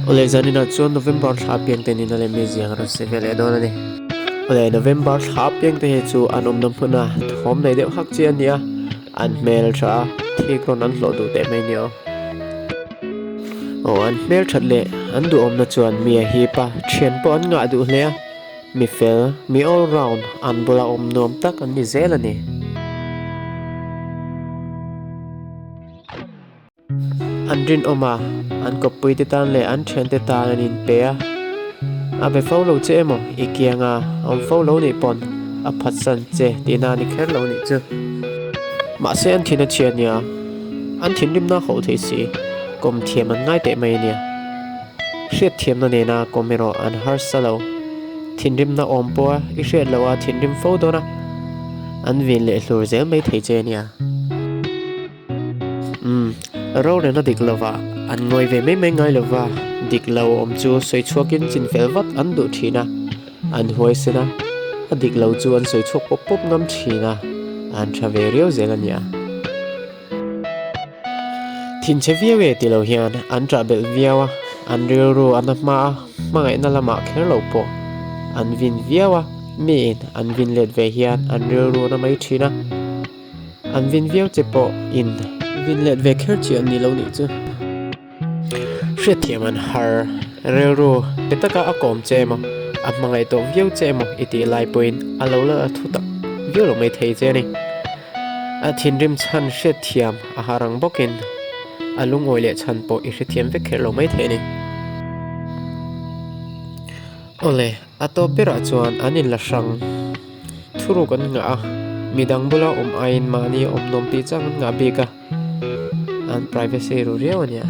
Awle zaninah chuan November thla piangte nina leh mizia an rawn sawi ve leh dawn a ni. Awle November thla piangte hi chu an awmna hmuna thawm nei deuh hak chi a ni a, an hmel tha a, thik rawn an hlawh duh teh mai ni aw. Aw an hmel that leh an duhawmna chuan mi a hip a, thian pawh an ngah duh hle a, mi fel, mi all round, an bula awm nuam tak an ni zel a ni. An rinawm a, an kawppuite tan leh an thiante tan an inpe a. A be fo lo che emaw i kianga awm fo lo nih pawn a phatsan che tihna a ni kher lo nih chu. Mahse an thin a chhia nia, an thinrimna a hauh thei si, kawm thiam an ngai teh mai ania. Hriatthiamna nena kawm erawh an harsa lo. Thinrimna awm pawha i hriat loh a thinrim fo dawn a, an vin leh hlur zel mai thei che ania. Umm, rorelna dik lova an ngawi ve mai mai ngai lova, dik lo awm chu sawi chhuakin chin fel vat an duh thin a, an huaisen a, a dik lo chu an sawi chhuak pawp pawp ngam thin a, an tha ve riau zel a nia. Thinchhe viau e ti lo hian an ṭah belh viau a, an rilru a na hma a, hmangaihna lamah kher lo pawh an vin viau a, miin an vin let ve hian an rilru a na mai thin a. An vin viau che pawh in vin let ve kher chi an ni lo nih chu. Hriatthiam an har rilru pe taka a kawm che emaw, a hmangaih tawh viau che emaw i tih lai pawhin a lo la thu tak viau lo mai thei che a ni. A thinrim chhan hriatthiam a har ang bawkin a lungawi leh chhan pawh i hrethiam vek kher lo mai thei a ni. Awle, a tawp berah chuan an inla hrang. Thuruk an ngah a, midang bula awm aiin mahni awm nawm tih chang an ngah bik a, an privacy ru riau a nia.